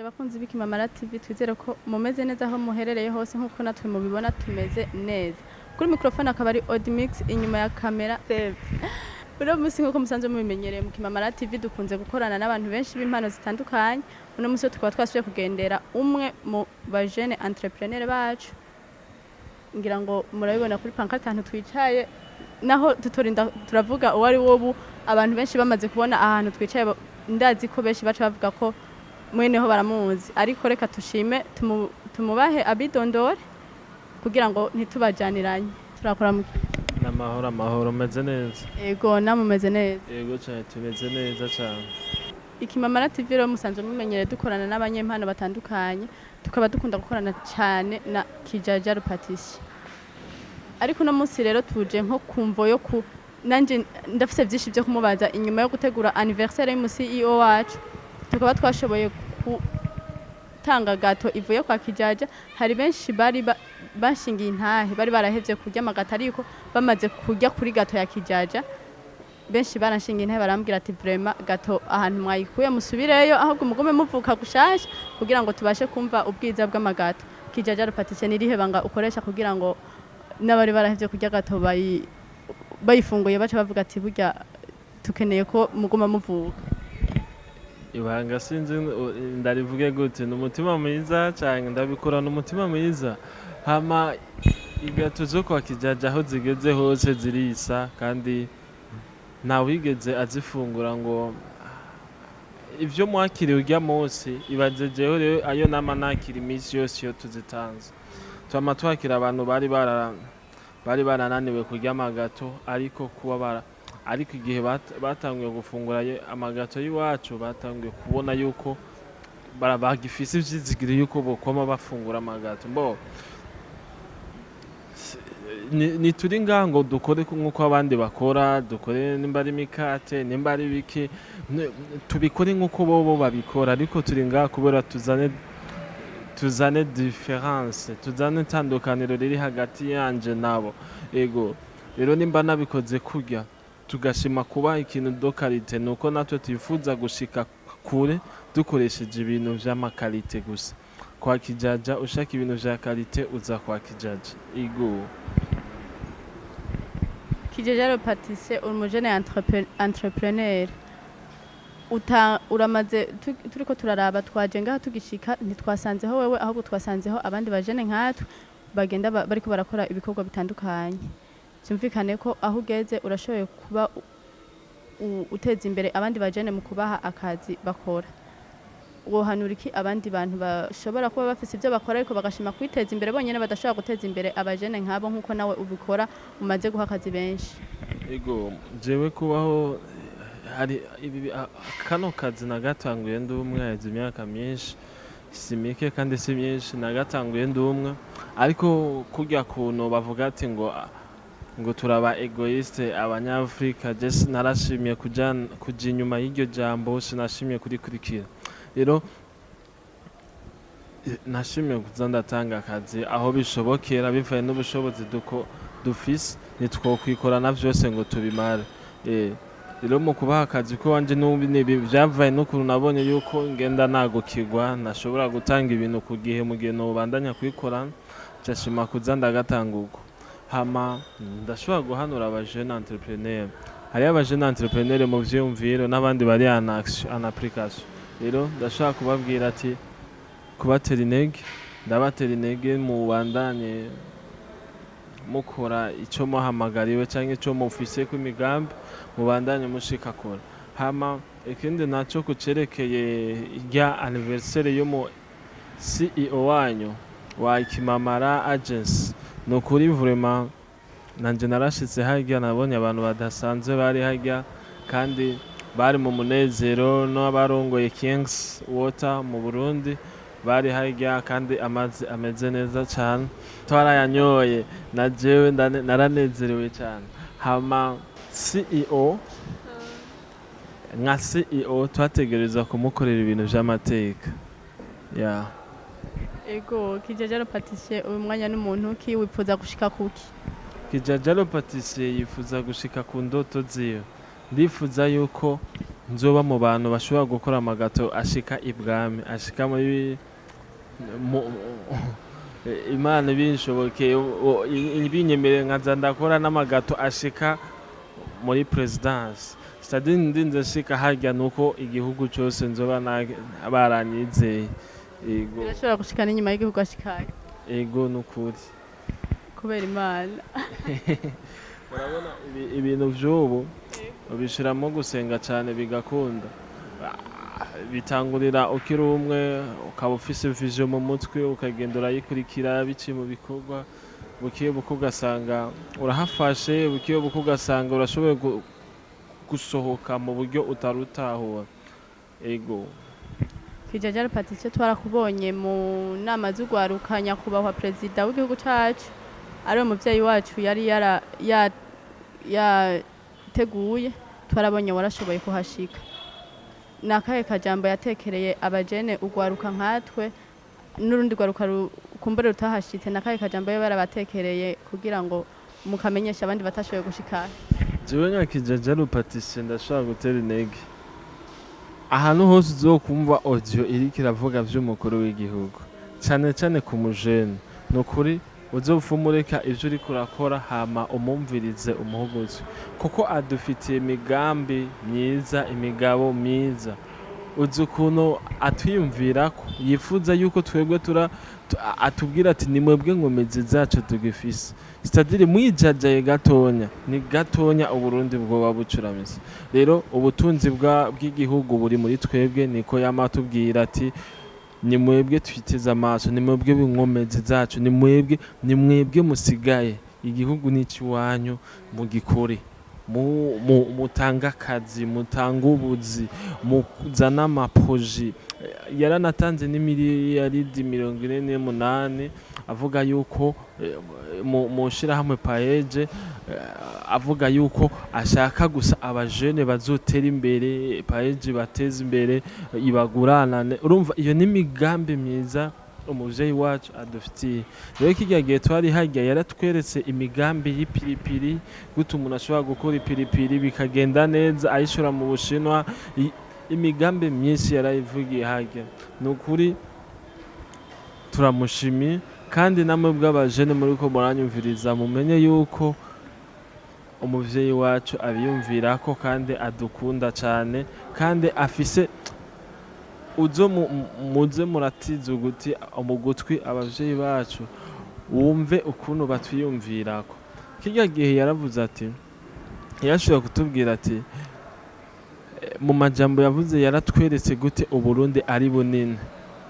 Abakunzi b'Ikimamara TV, twizere ko mumeze neza aho muherereye hose, nk'uko natwe mubibona tumeze neza. Kuri microphone akaba ari Odmix, inyuma ya kamera Save. Uno munsi, nk'uko musanzwe mubimenyereye mu Kimamara TV, dukunze gukorana n'abantu benshi b'impano zitandukanye. Uno munsi tukaba twasubiye kugendera umwe mu bajene entrepreneur bacu. Ngira ngo murabibona kuri pancarte ahantu twicaye, naho tutorinda turavuga uwo ari wo. Ubu abantu benshi bamaze kubona ahantu twicaye, ndazi ko benshi baca bavuga ko mweneho baramuzi, ariko reka tushime tumubahe abidondore kugira ngo ntitubajaniranye. Turakora mu N'amahoro, amahoro, meze neza. Ego, namumeze neza? Yego cyane, tumeze neza cyane. Ikimamara TV rero musanzwe mumenyereye dukorana n'abanyempano batandukanye, tukaba dukunda gukorana cyane na Kijaja Rupatisi, ariko uno munsi rero tuje nko kumvo yo ku nanje ndafise byinshi byo kumubaza inyuma yo gutegura anniversaire y'umu CEO wacu, tukaba twashoboye gutanga gâteau ivuye kwa Kijaja. Hari benshi bari banshingiye intahe, bari barahevye kurya ama gâteau, ariko bamaze kurya kuri gâteau ya Kijaja, benshi baranshingiye intahe, barambwira ati: "Vraiment, gâteau ahantu mwayikuye musubireyo, ahubwo mugume muvuka gushasha kugira ngo tubashe kumva ubwiza bw'ama gâteau." Kijaja Rupatise, nirihe banga ukoresha kugira ngo n'abari barahevye kurya gâteau bayifunguye baca bavuga ati: "Burya tukeneye ko muguma muvuka"? Ibanga sinzi ndarivuge gute, ni umutima mwiza cyane, ndabikorana umutima mwiza. Hama i gâteau zo kwa Kijaja aho zigeze hose zirisa, kandi ntawigeze azifungura ngo ivyo mwakiriye urya munsi. Ibaze jewe rero ayo nama nakira iminsi yose iyo tuzitanze, twama twakira abantu bari barananiwe kurya ama gâteau, ariko kuba bara ariko igihe batanguye gufungura ama gâteau y'iwacu, batanguye kubona yuko bagifise ivyizigiro yuko bokoma bafungura ama gâteau. Bo ntituri ngaha ngo dukore nk'uko abandi bakora, dukore nimba ari imikate, nimba ari ibiki, tubikore nk'uko bobo babikora, ariko turi ngaha kubera tuzane différence, tuzane itandukaniro riri hagati yanje nabo. Ego rero, nimba nabikoze kurya tugashima kuba ikintu de qualité, nuko natwe twifuza gushika kure dukoresheje ibintu vy'ama qualité gusa. Kwa Kijaja, ushaka ibintu vya qualité uza kwa Kijaja, ego. Kijaja Pâtissier, uri umujene entrepreneur. Uramaze turiko turaraba, twaje ngaha tugishika ntitwasanzeho wewe, ahubwo twasanzeho abandi bajene nkatwe bagenda bariko barakora ibikorwa bitandukanye. Byumvikane ko aho ugeze urashoboye kuba uteza imbere abandi bajene mu kubaha akazi bakora. Wohanura iki abandi bantu bashobora kuba bafise ibyo bakora ariko bagashima kwiteza imbere bonyene, badashobora guteza imbere abajene nkabo, nk'uko nawe ubikora, umaze guha akazi benshi? Ego, jewe kubaho hari ibi kano kazi nagatanguye ndi umwe, haheze imyaka myinshi, si mike kandi si myinshi. Nagatanguye ndi umwe, ariko kurya kuntu bavuga ati ngo turaba égoïste abanyafrika, je narashimye kuja inyuma y'iryo jambo, sinashimye kurikurikira. Rero nashimye kuza ndatanga akazi aho bishobokera bivaye n'ubushobozi duko dufise. Ntitwokwikorana vyose ngo tubimare. Rero mu kubaha akazi ko wanje n'ubu nibi vyavaye n'ukuntu nabonye yuko ngenda nagukirwa, ntashobora gutanga ibintu ku gihe mu gihe nobandanya kubikora, nshima kuza ndagatanga uko. Hama ndashobora guhanura abajene entrepreneur, hariyo abajene entrepreneur mu vyiyumviro n'abandi bari en action, en application. Rero ndashobora kubabwira ati kubatera intege, ndabatera intege mubandanye mukora ico muhamagariwe canke ico mufise ko imigambi, mubandanye mushika kure. Hama ikindi naco kucerekeye irya anniversaire y'umu CEO wanyu wa Ikimamara Agency, ni ukuri vraiment nanje narashitse harya, nabonye abantu badasanzwe bari harya kandi bari mu munezero, n'abarongoye Kings Water mu Burundi bari harya, kandi amazi ameze neza cane, twarayanyoye, na jewe naranezerewe cane. Hama CEO, nka CEO twategerezwa kumukorera ibintu vy'amateka, yeah. Ego, Kijajaro Pâtissier, uyu mwanya n'umuntu ki wipfuza gushika kuki? Kijajaro Pâtissier yifuza gushika ku ndoto ziwe. Ndifuza yuko Nzoba mu bantu bashobora gukora amagato ashika ibwami, ashika muri Imana ibinshobokeye, ibinyemereye, nkaza ndakora n'amagato ashika muri présidence. C'est-à-dire ndinze nshika harya, nuko igihugu cose nzoba baranyizeye. Ego. Birashobora gushika n'inyuma y'igihugu ashikaye. Ego, nukuri. Kubera Imana. Urabona ibintu vy'ubu ubishiramo gusenga cane bigakunda. Bitangurira ukiri umwe, ukaba ufise vision mu mutwe, ukagenda urayikurikira biciye mu bikorwa, buke buke ugasanga urahafashe, buke buke ugasanga urashoboye gusohoka mu buryo utari utahura. Ego. Kijajara Patricia, twarakubonye mu nama z'ugwaruka nyakubahwa perezida w'igihugu cacu, ariwe muvyeyi wacu, yari yara yateguye. Twarabonye warashoboye kuhashika. Ni akahe kajambo yatekereye abajene, ugwaruka nkatwe n'urundi rwaruka kumbure rutahashitse? Ni akahe kajambo yaba yarabatekereye kugira ngo mukamenyesha abandi batashoboye gushika? Jewe nka Kijajaru Patricie ndashobora gutera intege ahantu hose uzokumva audio iriko iravuga vy'umukuru w'igihugu, cane cane ku mujene. Ni ukuri uzopfuma ureka ivyo uriko urakora, hama umumvirize, umuhuguzi, kuko adufitiye imigambi myiza, imigabo myiza. Uzi ukuntu atwiyumvirako, yifuza yuko twebwe tura atubwira ati: "Ni mwebwe nkomezi zacu tugifise." C'est-à-dire mwijajaye gatonya, ni gatonya, Uburundi bwoba bucuramise. Rero ubutunzi bw'igihugu buri muri twebwe. Niko yama atubwira ati: "Ni mwebwe twiteze amaso, ni mwebwe b'inkomezi zacu, ni mwebwe musigaye. Igihugu ni icy'iwanyu, mugikore, mutange akazi, mutange ubuzi, muzane amaproje." Yaranatanze n'imiliyaridi 48, avuga yuko mu shirahamwe PAEEJ, avuga yuko ashaka gusa abajene bazotera imbere, PAEEJ bateze imbere, ibaguranane. Urumva iyo ni imigambi myiza umuvyeyi wacu adufitiye. Rero kirya gihe twari harya, yaratweretse imigambi y'ipiripiri, gute umuntu ashobora gukora ipiripiri bikagenda neza, ayishora mu Bushinwa. Imigambi myinshi yarayivugiye harya. Ni ukuri turamushimiye. Kandi namwe bw'abajene muriko muranyumviriza, mumenye yuko umuvyeyi wacu abiyumvirako kandi adukunda cane, kandi afise uzo muze muratiza uguti mu gutwi abavyeyi bacu, wumve ukuntu batwiyumvirako. Kirya gihe yaravuze ati, yashoboye kutubwira ati, mu majambo yavuze yaratweretse gute Uburundi ari bunini,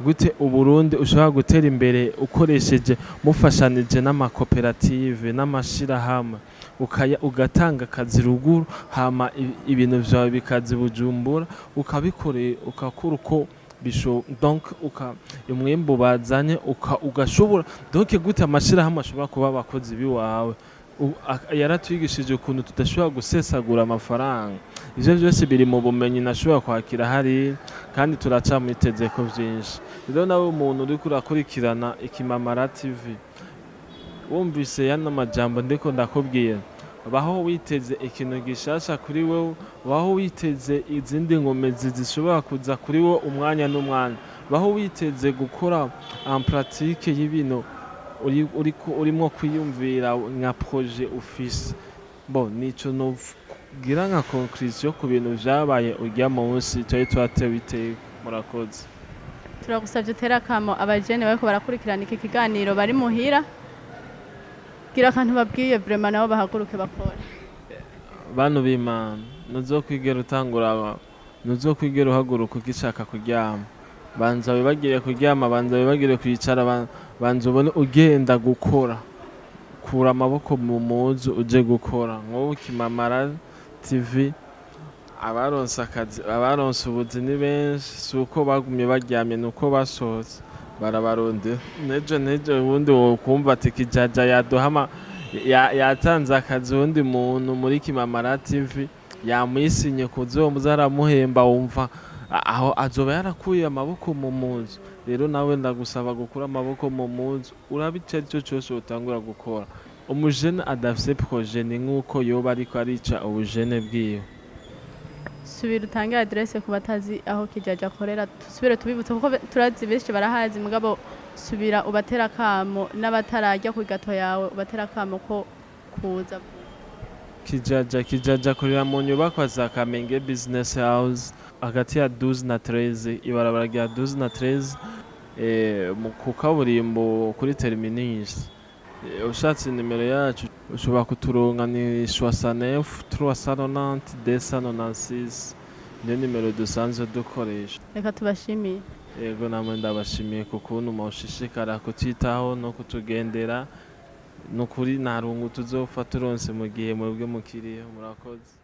gute Uburundi ushobora gutera imbere ukoresheje, mufashanije n'amakoperative n'amashirahamwe, ugatanga akazi ruguru, hama ibintu vyawe bikaza i Bujumbura, ukabikore, ukakora uko bisho, donc umwimbu bazanye ugashobora, donc gute amashirahamwe ashobora kuba abakozi biwawe. Yaratwigishije ukuntu tudashobora gusesagura amafaranga. Ivyo vyose biri mu bumenyi nashobora kwakira hariya, kandi turacamwitezeko vyinshi. Rero nawe umuntu uriko urakurikirana Ikimamara TV, wumvise yano majambo ndiko ndakubwira, baho witeze ikintu gishasha kuri wewe, baho witeze izindi nkomezi zishobora kuza kuri wowe umwanya n'umwanya, baho witeze gukora en pratique y'ibintu uriko urimwo kwiyumvira nka projet ufise. Bon, nico nogira nka conclusion ku bintu vyabaye urya munsi twari twatewe iteka. Murakoze. Turagusavye utere akamo abajene bariko barakurikirana iki kiganiro bari muhira. Gira akantu babwiye vraiment, nabo bahaguruke bakore. Bantu b'Imana, ntuzokwigera utangura, ntuzokwigera uhaguruka ugishaka kuryama. Banza wibagire kuryama, banza wibagire kwicara, banza ubone ugenda gukora. Kura amaboko mu muzu uje gukora. Nk'ubu Kimamara TV, abaronse akazi, abaronse ubuzi ni benshi. Si uko bagumye baryamye, ni uko basohotse barabarondera. Nejo nejo ubundi wokumva ati Kijaja yaduhama yatanze akazi uwundi muntu muri Kimamara TV, yamwisinye kuzomuza aramuhemba. Wumva aho azoba yarakuye amaboko mu muzu. Rero nawe ndagusaba gukura amaboko mu muzu, uraba ico ari cyo cyose utangura gukora. Umujene adafise projet ni nk'uko yoba ariko arica ubujene bwiwe. Subira utange adresse ku batazi aho Kijaja akorera, tusubire tubibutse kuko turazi benshi barahazi, mugabo subira ubatera akamo n'abatararya ku gato yawe, ubatera akamo ko kuza. Kijaja akorera mu nyubakwa za Kamenge Business House, hagati ya 12 na 13, ibarabara rya 12 na 13, ku kaburimbo kuri terminus. Ushatse nimero yacu ushobora kuturonka ni 69 390 296, niyo nimero dusanzwe dukoresha. Reka tubashimiye. Yego, namwe ndabashimiye ku kuntu mushishikara kutwitaho no kutugendera. Ni ukuri nta rungu tuzopfa turonse mu gihe mwebwe mukiriho. Murakoze.